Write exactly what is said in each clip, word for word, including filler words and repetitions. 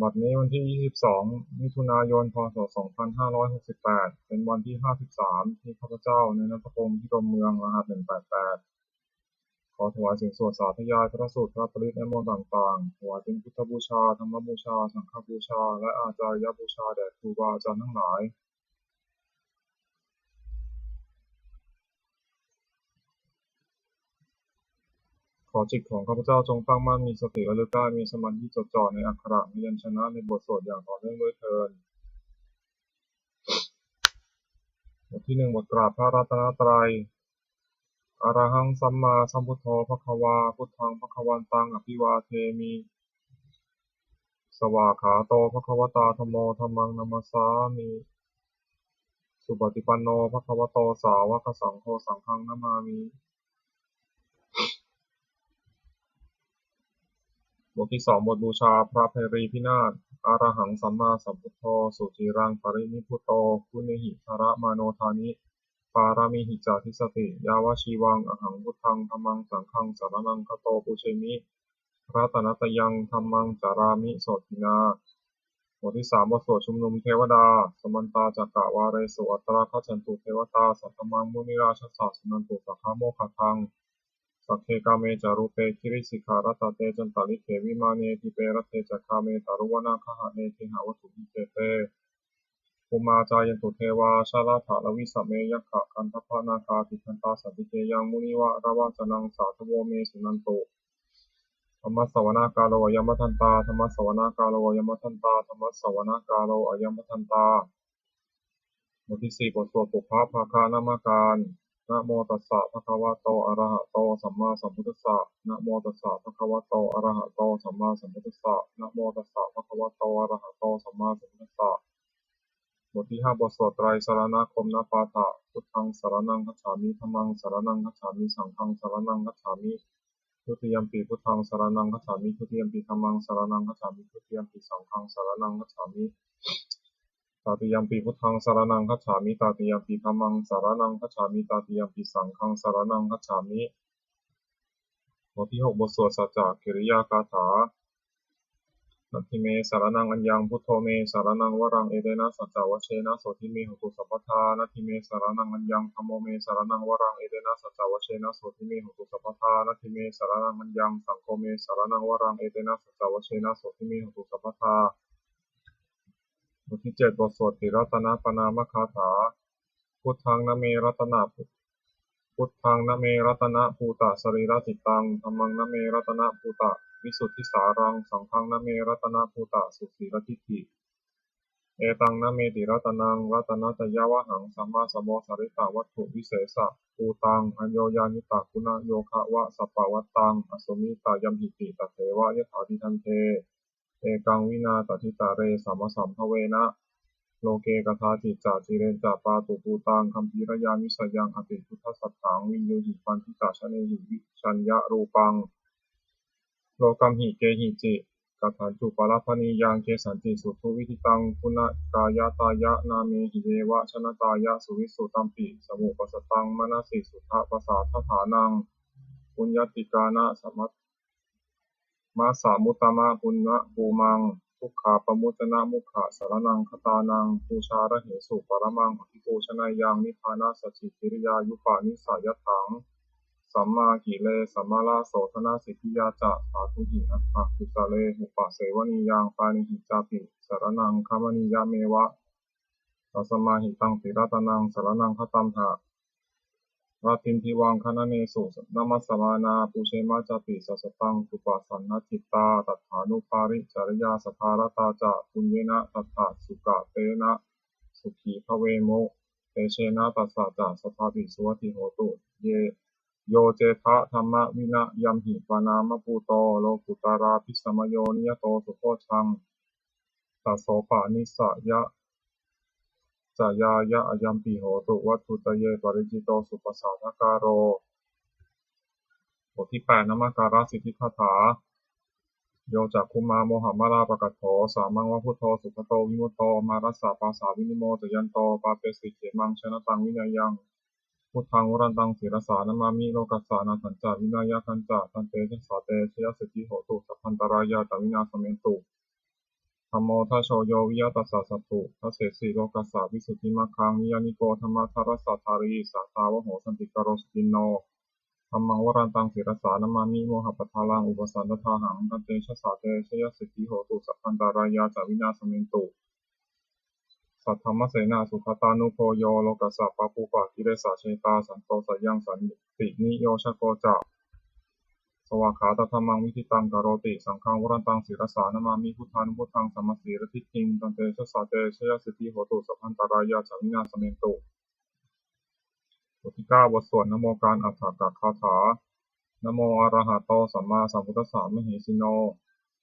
บัดนี้วันที่ ยี่สิบสอง มิถุนายน พ.ศ. สองพันห้าร้อยหกสิบแปด เป็นวันที่ ห้าสิบสาม ที่ข้าพเจ้า เนย ณัฐพงษ์ พิรมเมือง รหัส หนึ่งแปดแปด ขอถวายเสียงสวดสาธยายพระสูตร พระปริตร และมนต์ต่างๆ ถวายเป็นพุทธบูชา ธรรมบูชา สังฆบูชา และอาจาริยบูชาแด่ครูบาอาจารย์ทั้งหลาย ขอจิตของข้าพเจ้าจงตั้งมั่น มีสติระลึกได้ มีสมาธิจดจ่อในอักขระพยัญชนะในบทสวดอย่างต่อเนื่องด้วยเทอญ บทที่หนึ่ง บทกราบพระรัตนตรัย Arahaṃ sammāsambuddho bhagavā, buddhaṃ bhagavantaṃ abhivādemi. Svākkhāto bhagavatā dhammo, dhammaṃ namassāmi. Supaṭipanno bhagavato sāvakasaṅgho, saṅghaṃ namāmi. บทที่สอง บทบูชาพระไพรีพินาศ Arahaṃ sammāsambuddho suciraṃ parinibbuto, guṇehi daramāno dāni pāramīhi ca dissati, yāvajīvaṃ ahaṃ buddhaṃ dhammaṃ saṅghaṃ saraṇaṃ gato, pūjemi ratanattayaṃ, dhammaṃ carāmi sotthinā. บทที่สาม บทสวดชุมนุมเทวดา Samantā cakkavāḷesu atrāgacchantu devatā, saddhammaṃ munirājassa suṇantu saggamokkhadaṃ. Sagge kāme ca rūpe girisikharataṭe cantalikkhe vimāne, dīpe raṭṭhe ca gāme taruvanagahane gehavatthumhi khette, bhummā cāyantu devā jalathalavisame yakkhagandhabbanāgā, tiṭṭhantā santike yaṃ munivaravacanaṃ sādhavo me suṇantu. Dhammassavanakālo ayam bhadantā, dhammassavanakālo ayam bhadantā, dhammassavanakālo ayam bhadantā. บทที่สี่ บทสวดปุพพภาคนมการ Namo tassa bhagavato arahato sammāsambuddhassa. Namo tassa bhagavato arahato sammāsambuddhassa. Namo tassa bhagavato arahato sammāsambuddhassa. บทที่ห้า บทสวดไตรสรณคมนปาฐะ Buddhaṃ saraṇaṃ gacchāmi, dhammaṃ saraṇaṃ gacchāmi, saṅghaṃ saraṇaṃ gacchāmi. Dutiyampi buddhaṃ saraṇaṃ gacchāmi, dutiyampi dhammaṃ saraṇaṃ gacchāmi, dutiyampi saṅghaṃ saraṇaṃ gacchāmi. Tatiyampi buddhaṃ saraṇaṃ gacchāmi, tatiyampi dhammaṃ saraṇaṃ gacchāmi, tatiyampi saṅghaṃ saraṇaṃ gacchāmi. บทที่หก บทสวดสัจจกิริยาคาถา Natthi me saraṇaṃ aññaṃ, buddho me saraṇaṃ varaṃ, etena saccavajjena sotthi me hotu sabbadā. Natthi me saraṇaṃ aññaṃ, dhammo me saraṇaṃ varaṃ, etena saccavajjena sotthi me hotu sabbadā. Natthi me saraṇaṃ aññaṃ, saṅgho me saraṇaṃ varaṃ, etena saccavajjena sotthi me hotu sabbadā. บทที่เจ็ด บทสวดติรัตนปณามคาถา Buddhaṃ name ratana, buddhaṃ name ratanabhūtasarīracittaṃ, dhammaṃ name ratanabhūtavisuddhisāraṃ, saṅghaṃ name ratanabhūtasusīladiṭṭhi. Etaṃ nameti ratanaṃ ratanattayavhaṃ, sammāsambodhisattvatthuvisesaṃ bhūtaṃ, aññoñāṇitaguṇayogavasavattvaṃ, asmiṃ tayamhi ti tatheva yathāti. Handa ekaṃ vinā taditare samasambhavena, loke kadācicca cireñca pātubhūtaṃ, gambhīrayaṃ vijayaṃ āsi buddhasatthāṃ, viññūhi paṇḍitajanehi vijaññarūpaṃ, lokamhi kehici katthañcupalavhaniyaṃ, kesañci suṭṭhu viṭṭhitaṃ, guṇakāyatā ya nāmehi, yeva janatāya suviṃsu, tampi samupajjhattaṃ manasi, suddhapasādaṭṭhānaṃ puññakkhettaṃ, samassamuttamapuññabhūmaṃ, dukkhappamuccanamogakaraṇaṃ, katvāna pūjārahesu paramaṃ, abhipūjaneyyaṃ nibbānasacchikiriyāyupanissayatthaṃ, sammākile samalāsotthānasiddhiyā ca, sādhūhi atthakusalehupasevaniyaṃ, pāṇinī cāpi saraṇaṃ gamanīyameva, tasmā hi taṃ tiratanaṃ saraṇaṃ gatamha. Rattindivaṃ gaṇanesu namassamānā, pūjema cāpi sataṃ suppasannacittā, tathānupacariyā saddhā ratā ca, puññena tattha sukatena sukhī bhavemu, tejena tassa ca sadā pi suvatthi hotu. Ye, yo cettha dhammavinayamhi pāṇabhūto, lokuttaravīsameyo niyato, subbodhaṃ dassopanissayañāya, ayampi hotu vatthuttaye paricito suppasādākāro. บทที่แปด นมการสิทธิคาถา Yo cakkhumā mohamalāpakaṭṭho, sāmaṃ va buddho sugato vimutto, mārassa pāsā vinimocayanto, pāpesi khemaṃ janataṃ vinayaṃ, buddhaṃ varantaṃ sirasā namāmi, lokassa nāthañca vināyakañca, tantejasā te jayasiddhi hotu, sabbantarāyā ca vināsamentu. Dhammo dhajo yo viya tassa satthu, dasesi lokassa visuddhimaggaṃ, niyyāniko dhammadharassa dhārī, sātāvaho santikaro suciṇṇo. Dhammaṃ varantaṃ sirasā namāmi, mohappadālaṃ upasantadāhaṃ, tantejasā te jayasiddhi hotu, sabbantarāyā ca vināsamentu. Saddhammasenā sugatānugo yo, lokassa pāpūpakilesajetā, santo sayaṃ santiniyojako ca, svākkhātadhammaṃ viditaṃ karoti. Saṅghaṃ varantaṃ sirasā namāmi, buddhānubuddhaṃ samasīladiṭṭhiṃ, tantejasā te jayasiddhi hotu, sabbantarāyā ca vināsamentu. บทที่เก้า บทสวดนโมการอัฏฐกถา Namo arahato sammāsambuddhassa mahesino.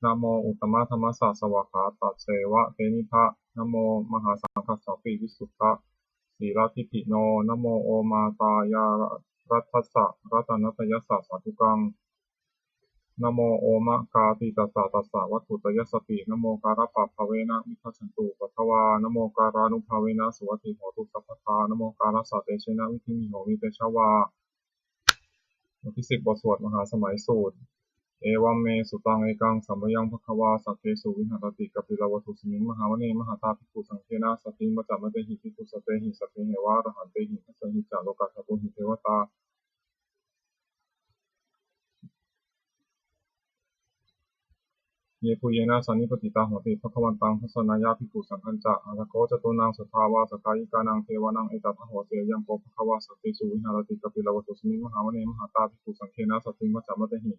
Namo uttamadhammassa svākkhātasseva tenidha. Namo mahāsaṅghassāpi visuddhasīladiṭṭhino. Namo omātyāraddhassa ratanattayassa sādhukaṃ. Namo omakātītassa tassa vatthuttayassapi. Namokārappabhāvena vigacchantu upaddavā. Namokārānubhāvena suvatthi hotu sabbadā. Namokārassa tejena vidhimhi homi tejavā. บทที่สิบ บทสวดมหาสมัยสูตร Evaṃ me sutaṃ. Ekaṃ samayaṃ bhagavā sakkesu viharati kapilavatthusmiṃ mahāvane mahatā bhikkhusaṅghena saddhiṃ pañcamattehi bhikkhusatehi sabbeheva arahantehi, dasahi ca lokadhātūhi devatā yebhuyyena sannipatitā honti bhagavantaṃ dassanāya bhikkhusaṅghañca. Atha kho catunnaṃ suddhāvāsakāyikānaṃ devānaṃ etadahosi: Ayaṃ kho bhagavā sakkesu viharati kapilavatthusmiṃ mahāvane mahatā bhikkhusaṅghena saddhiṃ pañcamattehi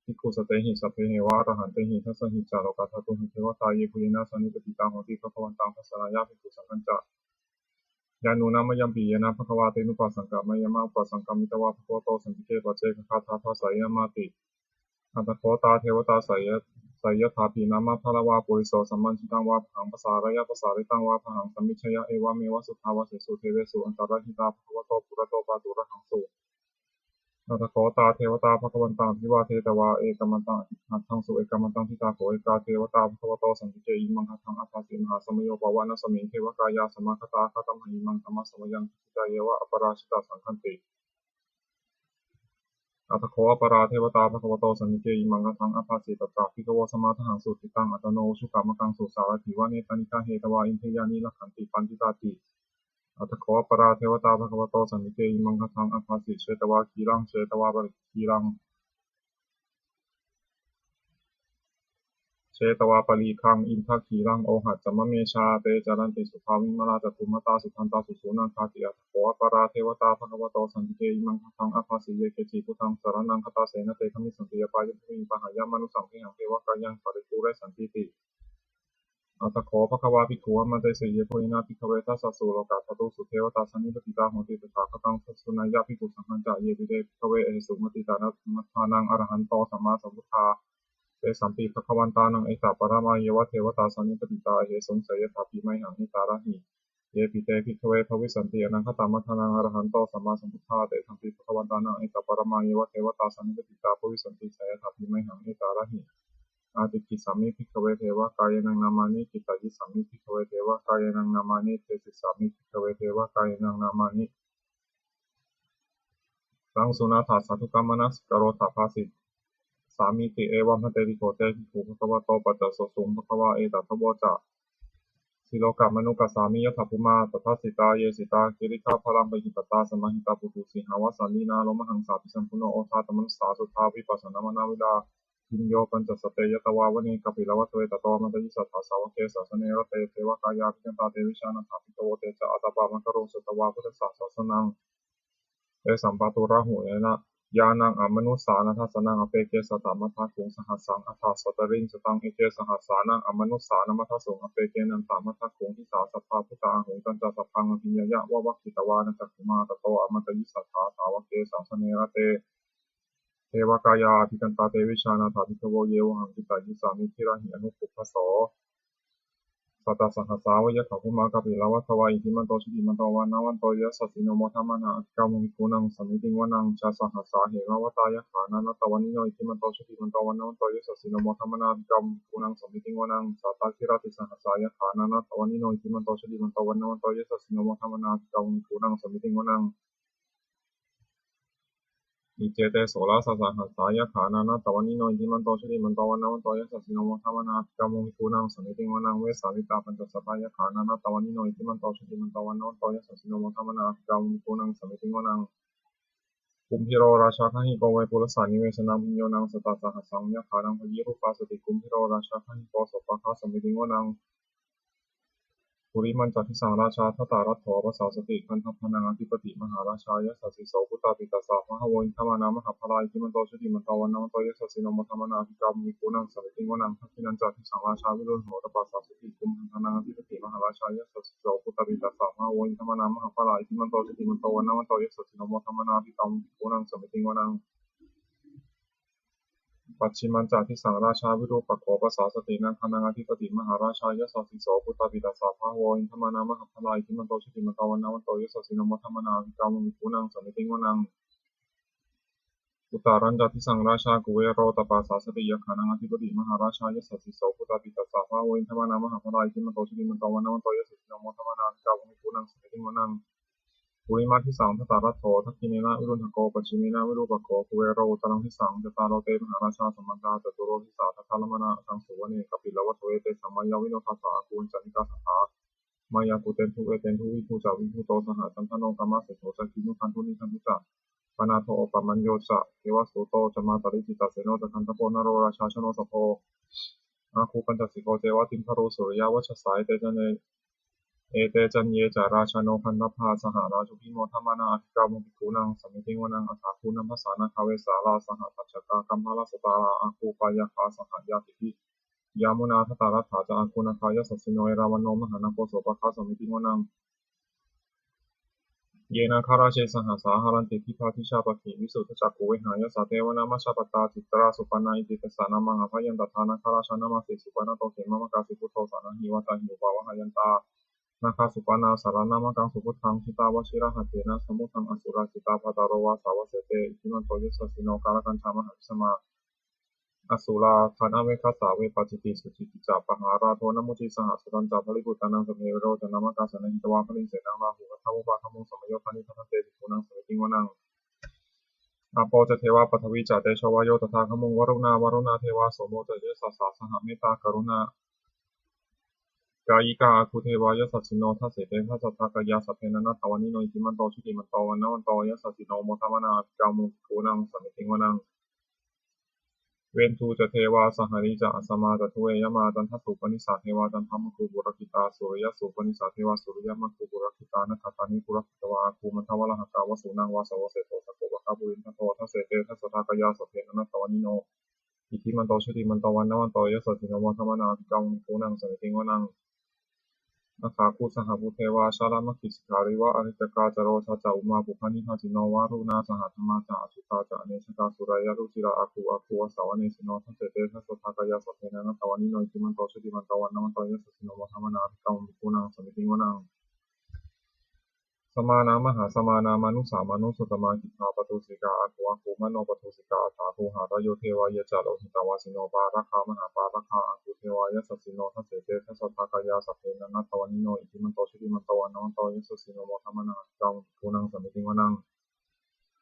bhikkhusatehi sabbeheva arahantehi, dasahi ca lokadhātūhi devatā yebhuyyena sannipatitā honti bhagavantaṃ dassanāya bhikkhusaṅghañca. Yannūna mayampi yena bhagavā tenupasaṅkameyyāma, upasaṅkamitvā bhagavato santike paccekagāthā bhāseyyāmāti. Atha kho tā devatā seyyathāpi nāma balavā puriso sammiñjitaṃ vā bāhaṃ pasāreyya, pasāritaṃ vā bāhaṃ sammiñjeyya, evameva suddhāvāsesu devesu antarahitā bhagavato purato pāturahaṃsu. Atha kho tā devatā bhagavantaṃ abhivādetvā ekamantaṃ aṭṭhaṃsu. Ekamantaṃ ṭhitā kho ekā devatā bhagavato santike imaṃ gāthaṃ abhāsi: Mahāsamayo pavanasmiṃ, devakāyā samāgatā, āgatamha imaṃ dhammasamayaṃ dakkhitāyeva aparājitasaṅghanti. Atha kho aparā devatā bhagavato santike imaṃ gāthaṃ abhāsi: Tatra bhikkhavo samādahaṃsu, cittaṃ attano ujukamakaṃsu, sārathīva nettāni gahetvā, indriyāni rakkhanti paṇḍitāti. Atha kho aparā devatā bhagavato santike imaṃ gāthaṃ abhāsi: Chetvā khīlaṃ chetvā palī- khīlaṃ chetvā palīghaṃ indakhīlaṃ ohaccamanejā, te caranti suddhā vimalā, cakkhumatā sudantā susunāgāti. Atha kho aparā devatā bhagavato santike imaṃ gāthaṃ abhāsi: Ye keci buddhaṃ saraṇaṃ gatāse, na te gamissanti apāyabhūmiṃ, pahāya mānusaṃ dehaṃ, devakāyaṃ paripūressantīti. Atha kho bhagavā bhikkhū āmantesi: Yebhuyyena bhikkhave dasasu lokadhātūsu devatā sannipatitā honti tathāgataṃ dassanāya bhikkhusaṅghañca. Yepi te bhikkhave ahesuṃ atītamaddhānaṃ arahanto sammāsambuddhā, tesampi bhagavantānaṃ etaparamāyeva devatā sannipatitā ahesuṃ, seyyathāpi mayhaṃ etarahi. Yepi te bhikkhave bhavissanti anāgatamaddhānaṃ arahanto sammāsambuddhā, tesampi bhagavantānaṃ etaparamāyeva devatā sannipatitā bhavissanti, seyyathāpi mayhaṃ etarahi. Ācikkhissāmi bhikkhave devakāyānaṃ nāmāni, kittayissāmi bhikkhave devakāyānaṃ nāmāni, desissāmi bhikkhave devakāyānaṃ nāmāni. Taṃ suṇātha sādhukaṃ manasikarotha bhāsissāmīti. Evaṃ bhanteti kho te bhikkhū bhagavato paccassosuṃ. Bhagavā etadavoca: Silokamanukassāmi, yattha bhummā tadassitā; ye sitā girigabbharaṃ, pahitattā samāhitā. Puthū sīhāva sallīnā, lomahaṃsābhisambhuno; odātamanasā suddhā, vippasannamanāvilā. Bhiyyo pañcasate ñatvā, vane kāpilavatthave; tato āmantayi satthā, sāvake sāsane rate. Devakāyā abhikkantā, te vijānātha bhikkhavo; te ca ātappamakaruṃ, sutvā buddhassa sāsanaṃ. Tesampāturahu ñāṇaṃ, amanussānadassanaṃ; appeke satamaddakkhuṃ, sahassaṃ atha sattariṃ; sataṃ eke sahassānaṃ, amanussānamaddasuṃ; appekenantamaddakkhuṃ, disā sabbā phuṭā ahuṃ. Tañca sabbaṃ abhiññāya, vavakkhitvāna cakkhumā; tato āmantayi satthā, sāvake sāsane rate. Devakāyā abhikkantā, te vijānātha bhikkhavo; ye vohaṃ kittayissāmi, girāhi anupubbaso. Sattasahassā va yakkhā, bhummā kāpilavatthavā; iddhimanto jutimanto, vaṇṇavanto yasassino; modamānā abhikkāmuṃ, bhikkhūnaṃ samitiṃ vanaṃ. Chasahassā hemavatā, yakkhaṃ nānattavaṇṇino; iddhimanto jutimanto, vaṇṇavanto yasassino; modamānā abhikkāmuṃ, bhikkhūnaṃ samitiṃ vanaṃ. Sātāgirā tisahassā, yakkhaṃ nānattavaṇṇino; iddhimanto jutimanto, vaṇṇavanto yasassino; modamānā abhikkāmuṃ, bhikkhūnaṃ samitiṃ vanaṃ. Iccete soḷasasahassā yakkhā nānattavaṇṇino, iddhimanto jutimanto vaṇṇavanto yasassino, modamānā abhikkāmuṃ bhikkhūnaṃ samitiṃ vanaṃ. Vessāmittā pañcasatā yakkhā nānattavaṇṇino, iddhimanto jutimanto vaṇṇavanto yasassino, modamānā abhikkāmuṃ bhikkhūnaṃ samitiṃ vanaṃ. Kumbhīro rājagahiko vepullassa nivesanaṃ, bhiyyo naṃ satasahassaṃ yakkhānaṃ payirupāsati. Kumbhīro rājagahiko sopāga samitiṃ vanaṃ. Purimañca disaṃ rājā dhataraṭṭho pasāsati, gandhabbānaṃ ādhipati mahārājā yasassi so. Puttāpi tassa bahavo indanāmā mahabbalā, iddhimanto jutimanto vaṇṇavanto yasassino, modamānā abhikkāmuṃ bhikkhūnaṃ samitiṃ vanaṃ. Dakkhiṇañca disaṃ rājā virūḷho tappasāsati, kumbhaṇḍānaṃ ādhipati mahārājā yasassi so. Puttāpi tassa bahavo indanāmā mahabbalā, iddhimanto jutimanto vaṇṇavanto yasassino, modamānā abhikkāmuṃ bhikkhūnaṃ samitiṃ vanaṃ. Pacchimañca disaṃ rājā virūpakkho pasāsati, nāgānaṃ ādhipati mahārājā yasassi so. Puttāpi tassa bahavo indanāmā mahabbalā, iddhimanto jutimanto vaṇṇavanto yasassino, modamānā abhikkāmuṃ bhikkhūnaṃ samitiṃ vanaṃ. Uttarañca disaṃ rājā kuvero tappasāsati, yakkhānaṃ ādhipati mahārājā yasassi so. Puttāpi tassa bahavo indanāmā mahabbalā, iddhimanto jutimanto vaṇṇavanto yasassino, modamānā abhikkāmuṃ bhikkhūnaṃ samitiṃ vanaṃ. Purimadisaṃ dhataraṭṭho, dakkhiṇena virūḷhako, pacchimena virūpakkho, kuvero uttaraṃ disaṃ. Cattāro te mahārājā samantā caturo disā, daddallamānā aṭṭhaṃsu vane kāpilavatthave. Tesaṃ māyāvino dāsā āgū vañcanikā saṭhā, māyā kuṭeṇḍu veṭeṇḍu viṭū ca viṭuṭo saha, candano kāmaseṭṭho ca kinnughaṇḍu nighaṇḍu ca, panādo opamañño ca devasūto ca mātali, cittaseno ca gandhabbo naḷorājā janosabho, āgū pañcasikho ceva timbarū suriyavacchasā. Ete caññe ete caññe ca rājāno gandhabbā saha rājubhi, modamānā abhikkāmuṃ bhikkhūnaṃ samitiṃ vanaṃ. Athāgū nābhasā nāgā vesālā saha tacchakā, kambalassatarā āgū pāyāgā saha ñātibhi, yāmunā dhataraṭṭhā ca āgū nāgā yasassino, erāvaṇo mahānāgo sopāga samitiṃ vanaṃ. Ye nāgarāje sahasā haranti dibbā dijā pakkhi, visuddhacakkhū vehāyasā te vanamajjhapattā, citrā supaṇṇā iti tesa nāmaṃ. Abhayantadā nāgarājānamāsi, supaṇṇato khemamakāsi buddho, saṇhāhi vācāhi upavhayantā nāgā supaṇṇā. Saraṇamakaṃsu buddhaṃ jitā vajirahatthena, samuddaṃ asurā sitā bhātaro vāsavassete, iddhimanto yasassino, kālakañjā mahābhismā asurā dānaveghasā. Vepacitti sucitti ca pahārādo namucī saha, satañca baliputtānaṃ sabbe verocanāmakā, sannayhitvā baliṃ senaṃ rāhubhaddamupāgamuṃ, samayodāni bhaddante bhikkhūnaṃ samitiṃ vanaṃ. Āpo ca devā paṭhavī ca tejo vāyo tadāgamuṃ, varuṇā vāruṇā devā somo ca yasasā saha, mettākaruṇā kāyikā āgū devā yasassino, dasete dasadhā kāyā sabbe nānattavaṇṇino, iddhimanto jutimanto vaṇṇavanto yasassino, modamānā abhikkāmuṃ bhikkhūnaṃ samitiṃ vanaṃ. Veṇḍū ca devā sahalī ca asamā ca duve yamā, candassūpanisā devā candamāgū purakkhitā, suriyassūpanisā devā suriyamāgū purakkhitā, nakkhattāni purakkhitvā āgū mandavalāhakā, vasūnaṃ vāsavo seṭṭho sakkopāga purindado, dasete dasadhā kāyā sabbe nānattavaṇṇino, iddhimanto jutimanto vaṇṇavanto yasassino, modamānā abhikkāmuṃ bhikkhūnaṃ samitiṃ vanaṃ. Athāgū sahabhū devā jalamaggisikhāriva, ariṭṭhakā ca rojā ca ummāpupphanibhāsino, varuṇā sahadhammā ca accutā ca anejakā, sūleyyarucirā āgū āgū vāsavanesino, dasete dasadhā kāyā sabbe nānattavaṇṇino, iddhimanto jutimanto vaṇṇavanto yasassino, modamānā abhikkāmuṃ bhikkhūnaṃ samitiṃ vanaṃ. Samānā mahāsamānā mānusā mānusuttamā, khiḍḍāpadūsikā āgū āgū manopadūsikā, athāgū harayo devā ye ca lohitavāsino, pāragā mahāpāragā āgū devā yasassino, dasete dasadhā kāyā sabbe nānattavaṇṇino, iddhimanto jutimanto vaṇṇavanto yasassino, modamānā abhikkāmuṃ bhikkhūnaṃ samitiṃ vanaṃ.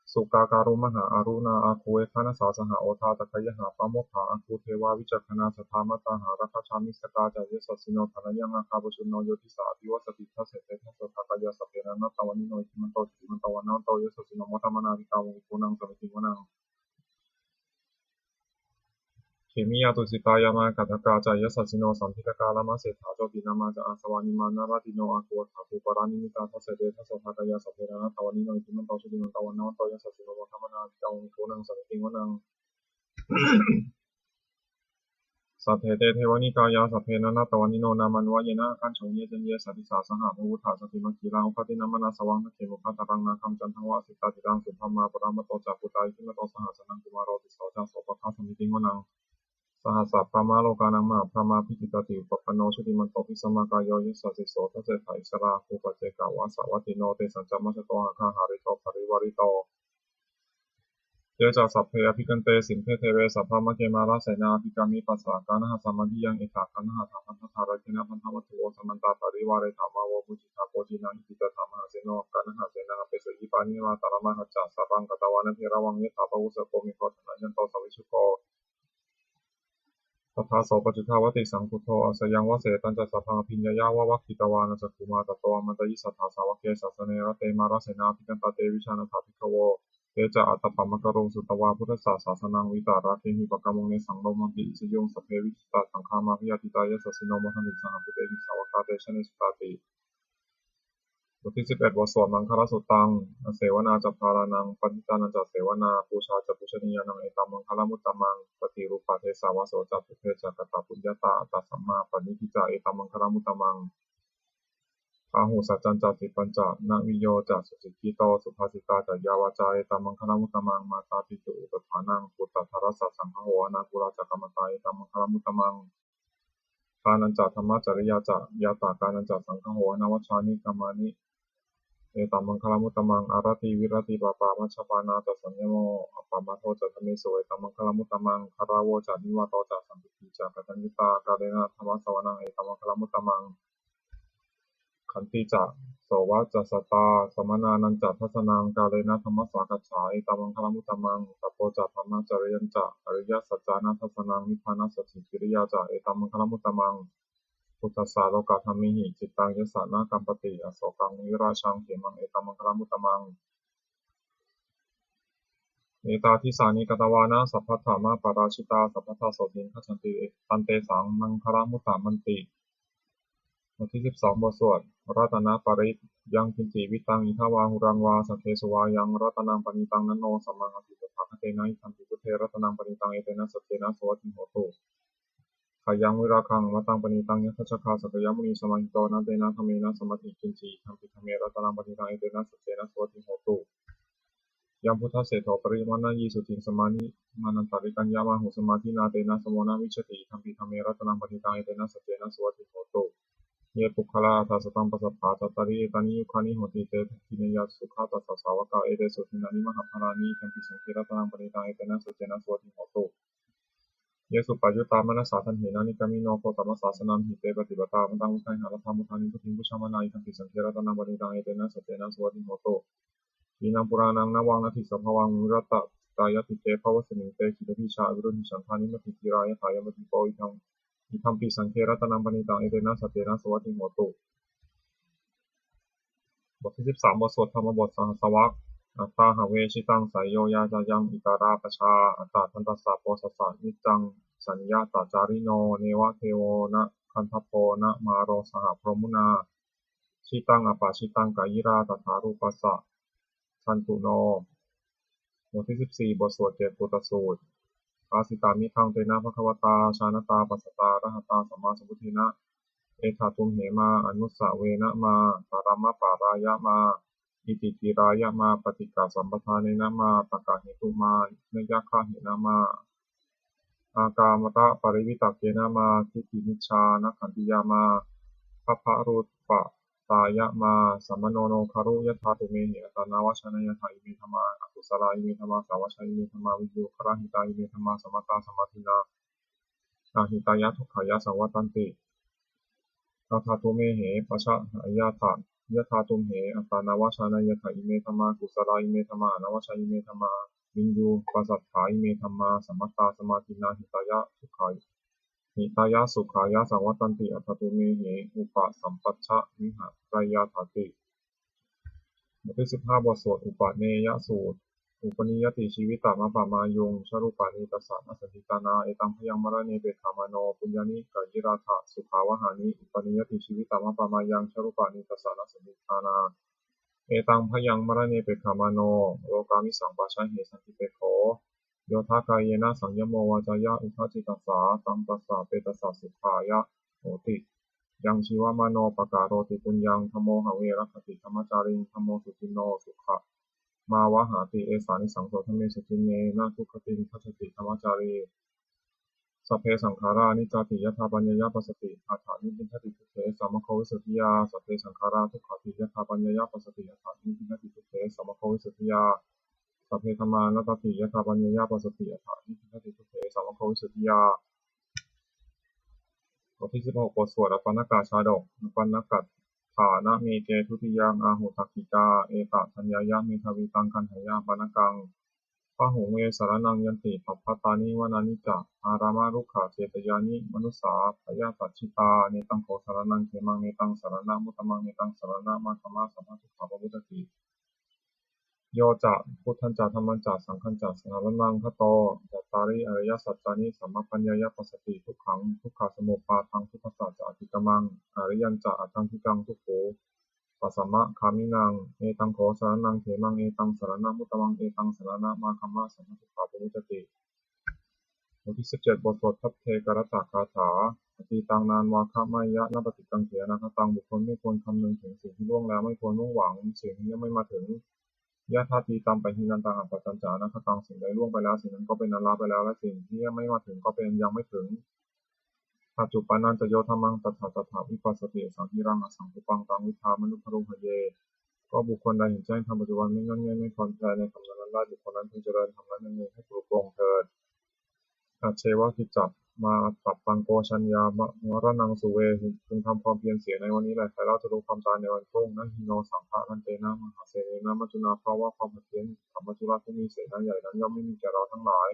Sukkā karumhā aruṇā āgū veghanasā saha, odātagayhā pāmokkhā āgū devā vicakkhaṇā, sadāmattā hāragajā missakā ca yasassino, thanayaṃ nāgā pajjunno yo disā abhivassati, dasete dasadhā kāyā sabbe nānattavaṇṇino, iddhimanto jutimanto vaṇṇavanto yasassino, modamānā abhikkāmuṃ bhikkhūnaṃ samitiṃ vanaṃ. Khemiyā tusitā yāmā kaṭṭhakā ca yasassino, lambitakā lāmaseṭṭhā jotināmā ca āsavā, nimmānaratino āgū athāgū paranimmitā, dasete dasadhā kāyā sabbe nānattavaṇṇino, iddhimanto jutimanto vaṇṇavanto yasassino, modamānā abhikkāmuṃ bhikkhūnaṃ samitiṃ vanaṃ. Saṭṭhete devanikāyā sabbe nānattavaṇṇino, nāmanvayena āgañchuṃ ye caññe sadisā saha, pavutthajātimakhīlaṃ oghatiṇṇamanāsavaṃ, dakkhemoghataraṃ nāgaṃ candaṃva asitātitaṃ, subrahmā paramatto ca puttā iddhimato saha, sanaṅkumāro tisso ca sopāga samitiṃ vanaṃ. Sahassabrahmalokānaṃ mahābrahmābhitiṭṭhati, upapanno jutimanto bhismākāyo yasassi so, dasettha issarā āgū paccekavasavattino, tesañca majjhato āgā hārito parivārito. Ye ca sabbe abhikkante sinde deve sabrahmake, mārasenā abhikkāmi passa kaṇhasenaṃ mandiyaṃ, etha gaṇhatha bandhatha rāgena bandhamatthu vo, samantā parivāretha mā vo muñcittha koci naṃ. Iti tattha mahāseno kaṇhasenaṃ apesayi, pāṇinā talamāhacca, saraṃ katvāna bheravaṃ, yathā pāvussako megho, thanayanto savijjuko. Tadā so paccudāvatti saṅkuddho, asayaṃvase tañca sabbaṃ abhiññāya, vavakkhitvāna cakkhumā, tato āmantayi satthā sāvake, sāsane rate mārasenā abhikkantā, te vijānātha bhikkhavo. Te ca ātappamakaruṃ, sutvā buddhassa sāsanaṃ, vītarāgehi pakkāmuṃ, nesaṃ lomampi iñjayuṃ. Sabbe vijitasaṅgāmā, bhayātītā yasassino, modanti saha bhūtehi, sāvakā te janesutāti. บทที่สิบเอ็ด บทสวดมังคลสุตตัง Asevanā ca bālānaṃ, paṇḍitānañca sevanā, pūjā ca pūjanīyānaṃ, etam maṅgalamuttamaṃ. Paṭirūpadesavāso ca, pubbe ca katapuññatā, attasammāpaṇidhi ca, etam maṅgalamuttamaṃ. Bāhusaccañca sippañca, naviyyo ca susikkhito, subhāsitā ca yā vācā, etam maṅgalamuttamaṃ. Mātāpituupaṭṭhānaṃ, puttadārassa saṅgaho, anākulā ca kammantā, etam maṅgalamuttamaṃ. Dānañca dhammacariyā ca, ñātakānañca saṅgaho, anavajjāni kammāni, etam maṅgalamuttamaṃ. Āratī viratī pāpā, majjapānā ca saññamo, appamādo ca dhammesu, etam maṅgalamuttamaṃ. Gāravo ca nivāto ca, santuṭṭhī ca kataññutā, kālena dhammassavanaṃ, etam maṅgalamuttamaṃ. Khantī ca sovacassatā, samaṇānañca dassanaṃ, kālena dhammasākacchā, etam maṅgalamuttamaṃ. Tapo ca brahmacariyañca, ariyasaccāna dassanaṃ, nibbānasacchikiriyā ca, etam maṅgalamuttamaṃ. Phuṭṭhassa lokadhammehi, cittaṃ yassa na kampati, asokaṃ virajaṃ khemaṃ, etam maṅgalamuttamaṃ. Etādisāni katvāna, sabbatthamaparājitā, sabbattha sotthiṃ gacchanti, tantesaṃ maṅgalamuttamanti. บทที่สิบสอง บทสวดรัตนปริตร Yaṅkiñci vittaṃ idha vā huraṃ vā, saggesu vā yaṃ ratanaṃ paṇītaṃ, na no samaṃ atthi tathāgatena, idampi buddhe ratanaṃ paṇītaṃ, etena saccena suvatthi hotu. Khayaṃ virāgaṃ amataṃ paṇītaṃ, yadajjhagā sakyamunī samāhito, na tena dhammena samatthi kiñci, idampi dhamme ratanaṃ paṇītaṃ, etena saccena suvatthi hotu. Yaṃ buddhaseṭṭho parivaṇṇayī suciṃ, samādhimānantarikaññamāhu, samādhinā tena samo na vijjati, idampi dhamme ratanaṃ paṇītaṃ, etena saccena suvatthi hotu. Ye puggalā aṭṭha sataṃ pasatthā, cattāri etāni yugāni honti, te dakkhiṇeyyā sugatassa sāvakā, etesu dinnāni mahapphalāni, idampi saṅghe ratanaṃ paṇītaṃ, etena saccena suvatthi hotu. Ye suppayuttā manasā daḷhena, nikkāmino gotamasāsanamhi, te pattipattā amataṃ vigayha, laddhā mudhā nibbutiṃ bhuñjamānā, idampi saṅghe ratanaṃ paṇītaṃ, etena saccena suvatthi hotu. Khīṇaṃ purāṇaṃ navaṃ natthi sambhavaṃ, virattacittāyatike bhavasmiṃ, te khīṇabījā avirūḷhichandā, nibbutiṃ dhīrā yathāyampadīpo, idampi saṅghe ratanaṃ paṇītaṃ, etena saccena suvatthi hotu. บทที่สิบสาม บทสวดธรรมบทสหัสสวรรค Atthāhave jitaṃ seyyo yācāyaṃ itarā pajā, attadantassa bojjhassa niccaṃ saññatacārino, neva devo na gandhabbo na māro saha brahmunā, jitaṃ apajitaṃ kāyirā tathārūpassa santuṇo. บทที่สิบสี่ บทสวดเกตปุตตสูตร Bhāsitā me khaṃ tena bhagavatā jānatā passatā arahatā sammāsambuddhena, etha tumhe mā anussavena mā talamāpārāya mā iticirāya mā paṭighasampadanena mā takkhetu mā nayaggāhena mā ākāraparivitakkena mā diṭṭhimicchānakkhantiyā mā gabbharūpatāya mā sammāno no khāru yathā tumhehi attānavajjānāyatha ime dhammā akusalā ime dhammā sāvajjā ime dhammā viññugarahitā ime dhammā samattā samādinnā ahitāya dukkhāya saṃvattanti. Yathā tumhehi pajānāyatha yathā tumhe attānavajjānāyatha ime dhammā kusalā ime dhammā anavajjā ime dhammā viññuppasatthā ime dhammā samattā samādinnā hitāya dukkhāya hitāya sukhāya saṃvattanti. Atha tumhehi upasampajja vihareyyathāti. บทที่สิบห้า บทสวดอุปเนยสูตร Upanīyati jīvitaṃ appamāyuṃ charūpāni tassa na santi tāṇā, etaṃ bhayaṃ maraṇe pekkhamāno puññāni kāyirātha sukhāvahāni. Upanīyati jīvitaṃ appamāyaṃ charūpāni tassa na santi tāṇā, etaṃ bhayaṃ maraṇe pekkhamāno lokāmisaṃ pajāhe santi pekkho. Yo dha kāyena saṃyamo vācāya uda cittassa, taṃ tassa petassa sukhāya hoti. Yaṃ jīvamāno pakaroti puññaṃ, dhammo have rakkhati dhammacāriṃ, dhammo suciṇṇo sukhamāvahāti, esānisaṃso dhamme suciṇṇe, na dugatiṃ gacchati dhammacārī. Sabbe saṅkhārā aniccāti, yadā paññāya passati, atha nibbindati dukkhe samaggo visuddhiyā. Sabbe saṅkhārā dukkhāti, yadā paññāya passati, atha nibbindati dukkhe samaggo visuddhiyā. Sabbe dhammā anattāti, yadā paññāya passati, atha nibbindati dukkhe samaggo visuddhiyā. บทที่สิบหก บทสวดอัปปณกชาดก อัปปณก Sātāne ke dutiyā āhu dakkhiṇā, etaññāya medhāvī taṃ gaṇhāya panakaṃ. Bahuṃ ve saraṇaṃ yanti, pabbatāni vanāni ca, ārāmarukkhacetyāni, manussā byāpajjitā. Netaṃ kho saraṇaṃ khemaṃ, netaṃ saraṇamuttamaṃ, netaṃ saraṇamāgamma, sabbadukkhā pamuccati. Yo ca buddhañca dhammañca saṅghañca saraṇaṃ gato, cattāri ariyasaccāni sammappaññāya passati, dukkhaṃ dukkhasamuppādaṃ, dukkhassa ca atikkamaṃ, ariyañca aṭṭhaṅgikaṃ, dukkho pasāmagāmīnaṃ. Etaṃ kho saraṇaṃ khemaṃ, etaṃ saraṇamuttamaṃ, etaṃ saraṇamāgamma, sabbadukkhā pamuccati. บทที่สิบเจ็ด บทสวดภัทเทกรัตตคาถา Atītaṃ nānvāgameyya nappaṭikaṅkhe anāgataṃ. บุคคลไม่ควรคำนึงถึงสิ่งที่ล่วงแล้ว ไม่ควรมุ่งหวังสิ่งที่ยังไม่มาถึง Yadatītaṃ pahīnantaṃ appattañca anāgataṃ. สิ่งใดล่วงไปแล้ว สิ่งนั้นก็เป็นอันละไปแล้ว และสิ่งที่ยังไม่มาถึงก็เป็นอันยังไม่ถึง Paccuppannañca yo dhammaṃ, tattha tattha vipassati, asaṃhīraṃ asaṅkuppaṃ, taṃ viddhā manubrūhaye. ก็บุคคลใดเห็นแจ้งธรรมปัจจุบัน ไม่ง่อนแง่นไม่คลอนแคลนในธรรมนั้นๆได้ บุคคลนั้นพึงเจริญธรรมนั้นในมือให้ปรุโปร่งเถิด Ajjeva kiccamātappaṃ ko jaññā maraṇaṃ suve. พึงทำความเพียรเสียในวันนี้แล ใครเล่าจะรู้ความตายในวันพรุ่ง Na hi no saṅgarantena mahāsenena, maccunā bhāvapappaṭiyañca maccunā. ผู้มีเสนาใหญ่นั้นย่อมไม่มีแก่เราทั้งหลาย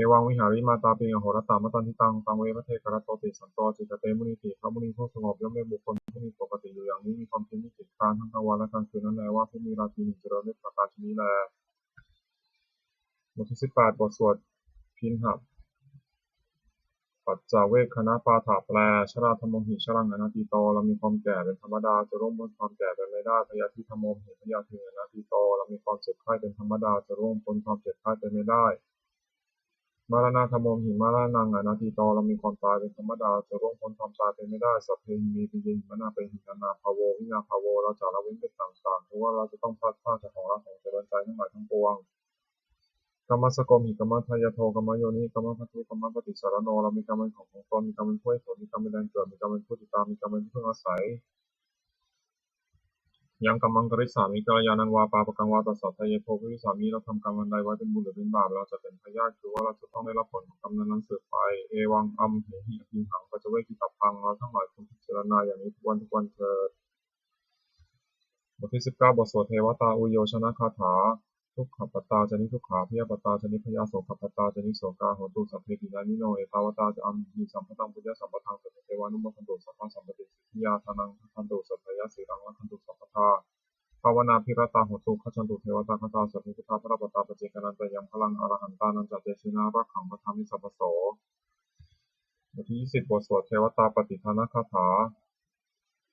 Evaṃ vihārimātāpiṃ ahorattamatanditaṃ, taṃ ve bhaddekarattoti santo ācikkhate munīti. พระมุนีผู้สงบย่อมเรียกบุคคลผู้มีปกติอยู่อย่างนี้ มีความเพียรไม่เกียจคร้านทั้งกลางวันและกลางคืนนั้นแล ว่าผู้มีราตรีหนึ่งเจริญด้วยประการชนี้แล บทที่สิบแปด บทสวดพิณหปัจจเวกขณปาฐะ แปล Jarādhammomhi jaraṃ anatīto. เรามีความแก่เป็นธรรมดา จะล่วงพ้นความแก่ไปไม่ได้ Byādhidhammomhi byādhiṃ anatīto. เรามีความเจ็บไข้เป็นธรรมดา จะล่วงพ้นความเจ็บไข้ไปไม่ได้ Maraṇadhammomhi maraṇaṃ anatīto. เรามีความตายเป็นธรรมดา จะล่วงพ้นความตายไปไม่ได้ Sabbehi me piyehi manāpehi nānābhāvo vinābhāvo. เราจะละเว้นเป็นต่างๆ คือว่าเราจะต้องพลัดพรากจากของรักของเจริญใจทั้งหลายทั้งปวง Kammassakomhi kammadāyādo kammayoni kammabandu kammapaṭisaraṇo. เรามีกรรมเป็นของของตน มีกรรมเป็นผู้ให้ผล มีกรรมเป็นแดนเกิด มีกรรมเป็นผู้ติดตาม มีกรรมเป็นที่พึ่งอาศัย Yaṃ kammaṃ karissāmi kalyāṇaṃ vā pāpakaṃ vā tassa dāyādo bhavissāmi. เราทำกรรมอันใดไว้เป็นบุญหรือเป็นบาป เราจะเป็นทายาท คือว่าเราจะต้องได้รับผลของกรรมนั้นๆสืบไป Evaṃ amhehi atiṇhaṃ paccavekkhitabbā. เราทั้งหลายควรพิจารณาอย่างนี้ทุกวันทุกวันเถิด บทที่สิบเก้า บทสวดเทวตาอุยโยชนคาถา Dukkhappattā ca niddukkhā bhayappattā ca nibbhayā sokappattā ca nissokā hontu sabbepi pāṇino. Ettāvatā ca amhehi sambhataṃ puññasampadaṃ sabbe devānumodantu sabbasampattisiddhiyā. Dānaṃ dadantu saddhāya sīlaṃ rakkhantu sabbadā bhāvanābhiratā hontu gacchantu devatāgatā. Sabbe buddhā balappattā paccekānañca yaṃ balaṃ arahantānañca tejena rakkhaṃ bandhāmi sabbaso. บทที่ยี่สิบ บทสวดเทวตาปัตติทานคาถา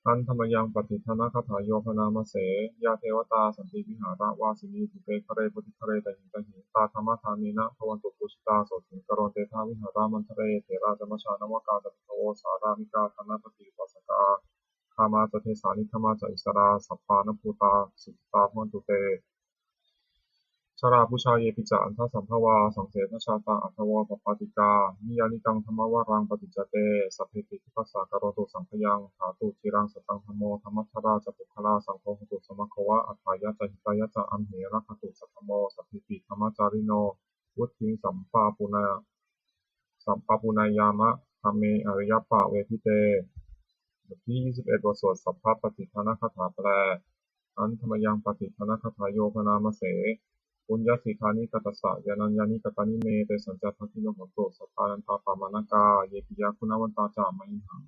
Handa mayaṃ pattidānagāthā yo bhaṇāma se. Yā devatā santi vihāravāsinī thūpe ghare bodhighare tahiṃ tahiṃ, tā dhammadānena bhavantu pūjitā sotthiṃ karontedha vihāramaṇḍale. Therā ca majjhā navakā ca bhikkhavo sārāmikā dānapatī upāsakā, gāmā ca desā nigamā ca issarā sappāṇabhūtā sukhitā bhavantu te. Jalābujā yepi ca aṇḍasambhavā saṃsedajātā athavopapātikā, niyyānikaṃ dhammavaraṃ paṭicca te sabbepi dukkhassa karontu saṅkhayaṃ. Ṭhātu ciraṃ sataṃ dhammo dhammaddharā ca puggalā, saṅgho hotu samaggo va atthāya ca hitāya ca. Amhe rakkhatu saddhammo sabbepi dhammacārino, vuḍḍhiṃ sampāpuṇe sampāpuṇeyyāma dhamme ariyappavedite. บทที่ยี่สิบเอ็ด บทสวดสัพพะปัตติทานคาถาแปล Handa mayaṃ pattidānagāthā yo bhaṇāma se. Puññassidāni katassa yānaññāni katāni me, tesañca bhāgino hontu sattānantāppamāṇakā. Ye piyā guṇavantā ca mayhaṃ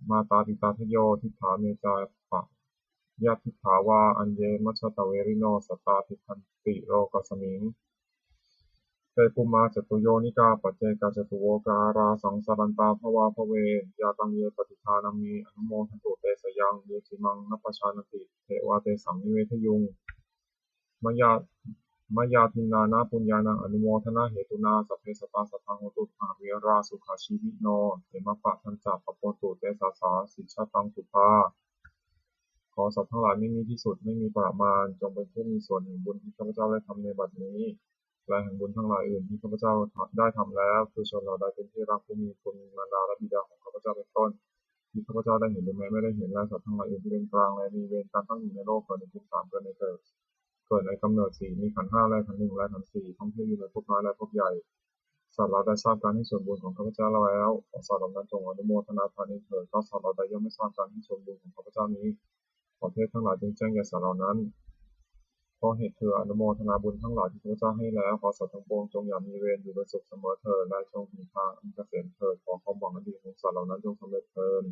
mātāpitādayo, diṭṭhā me ca payādiṭṭhā vā aññe majjhattavairino, sattā tiṭṭhanti lokasmiṃ. Te bhummā catuyonikā paccekā catuvokkārā, saṃsarantā bhavābhave. Yā taṃ ye pattidānaṃ me anumodantu, te sayaṃ ye cimiṃ na pajānanti, devā tesaṃ nivedayuṃ. Mayā mayā dinnāna puññānaṃ anumodanahetunā sabbe sattā sadā hontu averā sukhajīvino, khemappadañca pabbavantu te sāsā sijjhataṃ sukhā. ขอสัตว์ทั้งหลายไม่มีที่สุด ไม่มีประมาณ จงเป็นผู้มีส่วนแห่งบุญที่ข้าพเจ้าได้ทำในบัดนี้ และแห่งบุญทั้งหลายอื่นที่ข้าพเจ้าได้ทำแล้ว คือชนเหล่าใดเป็นที่รัก ผู้มีคุณ มีมารดาและบิดาของข้าพเจ้าเป็นต้น ที่ข้าพเจ้าได้เห็นหรือแม้ไม่ได้เห็น และสัตว์ทั้งหลายอื่นที่เป็นกลาง และมีเวรการตั้งอยู่ในโลก เกิดในภพสาม เกิดในเกิด เกิดในกำเนิดสี่ มีขันธ์ห้าและขันธ์หนึ่งและขันธ์สี่ ท่องเที่ยวอยู่ในภพน้อยและภพใหญ่ สัตว์เหล่าใดทราบการให้ส่วนบุญของข้าพเจ้าแล้ว ขอสัตว์เหล่านั้นจงอนุโมทนาทานเองเถิด เพราะสัตว์เหล่าใดย่อมไม่ทราบการให้ส่วนบุญของข้าพเจ้านี้ ขอเทพทั้งหลายจงแจ้งแก่สัตว์เหล่านั้น เพราะเหตุเธออนุโมทนาบุญทั้งหลายที่ข้าพเจ้าให้แล้ว ขอสัตว์ทั้งปวงจงอย่ามีเวร อยู่เป็นสุขเสมอเถิด และจงถึงทางอันเกษมเถิด ขอความหวังอันดีของสัตว์เหล่านั้นจงสำเร็จเถิด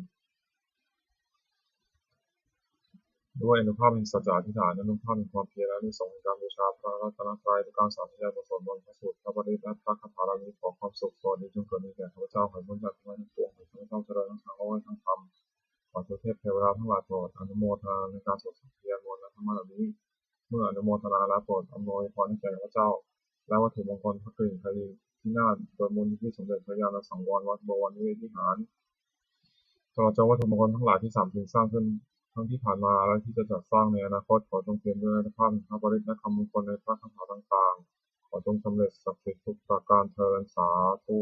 ด้วยอานุภาพแห่งสัจจะอธิษฐาน อานุภาพแห่งความเพียร และอานิสงส์แห่งการบูชาพระรัตนตรัย ด้วยการสาธยายบทสวดมนต์ พระสูตร พระปริตร และพระคาถาเหล่านี้ ขอความสุขสวัสดีจงเกิดมีแก่ข้าพเจ้า ขอให้พ้นจากทุกข์ทั้งปวง ขอให้ข้าพเจ้าเจริญทั้งทางโลกและทั้งธรรม ขอเทวเทวดาทั้งหลายโปรดอนุโมทนาในการสวดสังเทศมนต์และธรรมะเหล่านี้ เมื่ออนุโมทนาแล้วโปรดอำนวยพรให้แก่ข้าพเจ้า และวัตถุมงคลพระกริ่งไพรีพินาศ โดยมูลนิธิสมเด็จพระญาณสังวรวัดบวรนิเวศวิหาร ตลอดจนวัตถุมงคลทั้งหลายที่สามสิ่งสร้างขึ้นทั้งที่ผ่านมาและที่จะจัดสร้างในอนาคต ขอจงเปี่ยมด้วยอานุภาพแห่งพระปริตรและคำมงคลในพระคาถาต่างๆ ขอจงสำเร็จศักดิ์สิทธิ์ทุกประการเทอญ สาธุ